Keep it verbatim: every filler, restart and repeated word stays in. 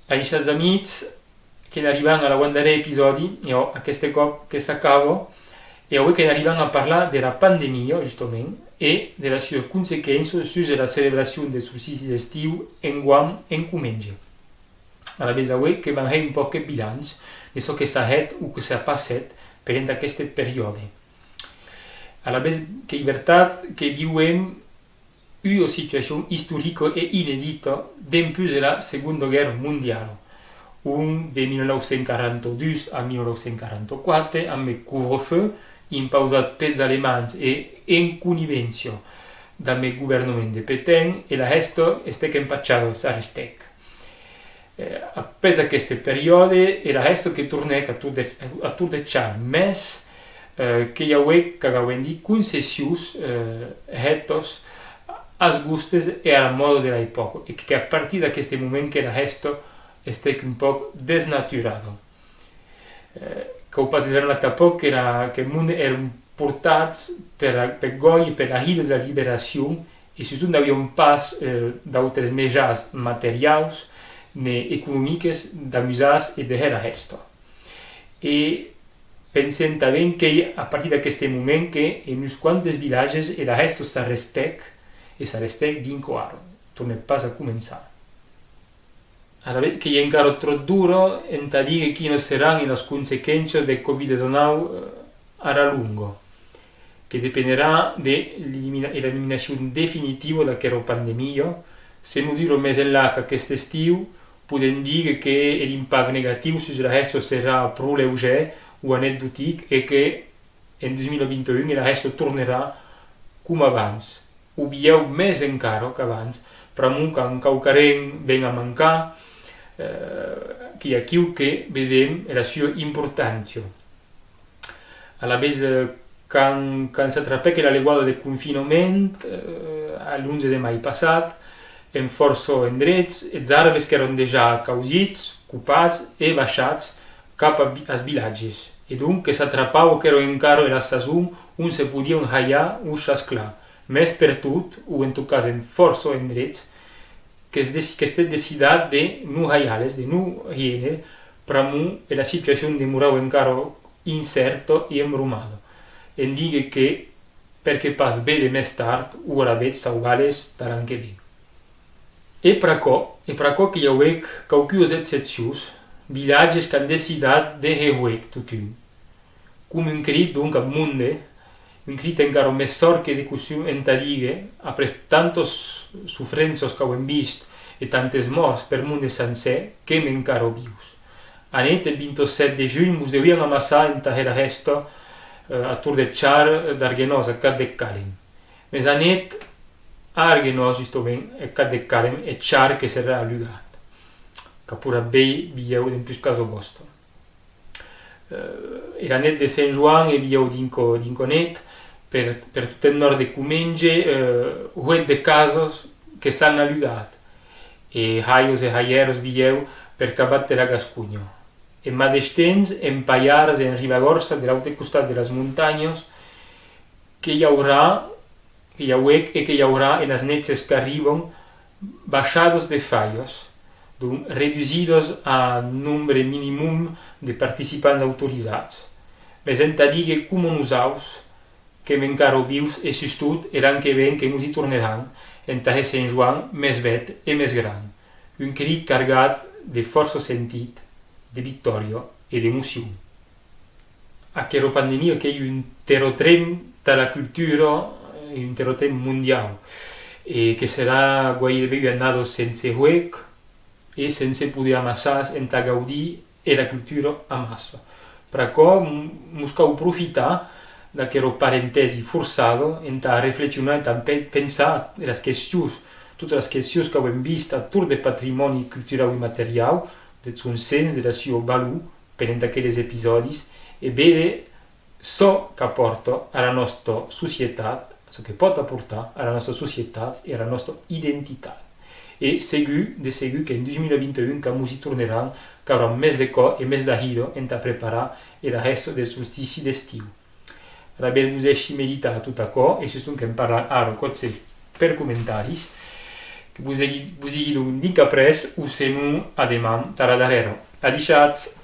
Aishatz amics, que n'arribam a l'avantdarrèr episòdi, e òc, aqueste còp que s'acaba, e aué que n'arribam a parlar de la pandemia, justament, e de las suas consequéncias sus la celebracion de solstici d'estiu enguan en Comenge. Alavetz aué que vam hèr un pauc eth bilanç de çò que s'a hèt o que s'a pas hèt pendent aqueste periòde. Alavetz qu'ei vertat que viuem ua situacion istorica e inedita dempús de la Segonda Guèrra Mondiala, ont de mil nau cents quaranta dus a mil nau cents quaranta quatre, amb eth couvre-feu impausat pels alemands e en connivéncia damb eth governament de Pétain, era hèsta estèc empachada, s'arrestèc. Eh, après aqueste periòde, era hèsta que tornèc a tot de, a tot de char, mès, eh, que i auec, qu'ac auem dit, concessions, eh, hètas as gustes e ara mòda de l'epòca, e que a partir d'aqueste moment qu'era hèsta estèc un pauc desnaturada. Eh, cau pas desbrembar tanpòc que la, que eth monde èran portats per, per gòi e per la hida de la liberacion, e sustot n'avián pas, eh, d'autres mejans materiaus ne economiques d'amusà's e de hèr la hèsta. E pensem tanben qu'ei a partir d'aqueste moment que en uns quantes vilatges era hèsta s'arrestèc, e s'arrestèc dinc ara. Tornèc pas a començar. Alavetz, qu'ei encara tròp d'ora entà díguer quinas seràn eras consequéncias deth Covid dètz-e-nau, eh, ara longa, que depenerà de l'elimina-, era eliminacion definitiva d'aquera pandemia. Se non dura mès enlà qu'aquest estiu, podem díguer que er impacte negatiu sus era hèsta serà pro leugèr o anecdotic e que en dus mila vint-e-un era hèsta tornerà coma abans, o bilhèu mès encara qu'abans, pr'amor quand quauquarren ven a mancar, eh, qu'ei aquiu que vedem era sua importància. Alavetz, eh, quand, quand s'atrapèc era lheuada de confinament, eh, a l'onze de mai passat, en fòrça endrets, eths arbes qu'èran dejà causits, copats e baishats cap a vi-, as vilatges. E donc que s'atrapava qu'èra encara era sason on se podián halhar o chasclar, mès pertot, o en tot cas en fòrça endrets, que's deci-, qu'estèc decidat de non halhar-les, de non hiéner, pr'amor era situacion demorava encara incèrta e embromada. En díguer que, perqué pas véder mès tard o alavetz sauvar-les tà l'an que ven. E pr'aquò, e pr'aquò que i auec quauquas excepcions, vilatges qu'an decidat de hèr huec totun. Com un crit, donc, ath monde, un crit encara mès sòrt que de costum entà díguer, après tantas sofrenças qu'auem vist e tantes mòrts per monde sancèr, qu'èm encara vius. Anet, eth vint-e-sèt de junh, mos deviam amassar entà hèr era hèsta, eh, a torn deth char d'Arguenòs, a Cap deth Calem. Mès anet a Arguenòs, justament, eth Cap deth Calem, eth char que serà alugat. Qu'ac poiratz veir, bilhèu, dempús casa vòsta. Eh, era net de Sent Joan e bilhèu dinc, dinc anet, per, per tot eth nòrd de Comenge, eh, huet de casas que s'an alugat, e halhas e halhèras, bilhèu, per capvath dera Gasconha. En madeish temps, en Palhars e en Ribagòrça, de l'aute costat de las montanhas, que i aurà, que i auec e que i aurà enas neches qu'arriban baishadas de falhas, donc redusidas a nombre minimum de participants autorizats. Mès entà díguer coma nosaus, qu'èm encara vius e sustot er an que ven que mos i torneram entà hèr Sent Joan mès bèth e mès gran, un crit cargat de fòrça sentit, de victòria e d'emocion. Aquera pandemia qu'ei un terratrem tà la cultura, un terratrem mondiau, e que serà guaireben ua annada sense huec e sense poder amassà's entà gaudir era cultura amassa. Pr'aquò, m-, mos cau profitar d'aquera parentèsi forçada entà reflexionar, entà pe-, pensar eras questions, totas las questions qu'auem vist a torn deth patrimòni culturau immateriau, deth son sens, de la sua valor, pendent aqueles episòdis, e véder çò qu'apòrta ara nòsta societat, çò que pòt aportar ara nòsta societat e ara nòsta identitat. E segur, de segur qu'en dus mila vint-e-un, quand mos i torneram, qu'auram mès de còr e mès d'ahida entà preparar era hèsta deth solstici d'estiu. Alavetz vos dèishi meditar tot aquò, e sustot que'n parlam ara, còp se per comentaris, que vos digui, vos digui donc dic après, o se non, a deman, tara darrèra. Adishatz!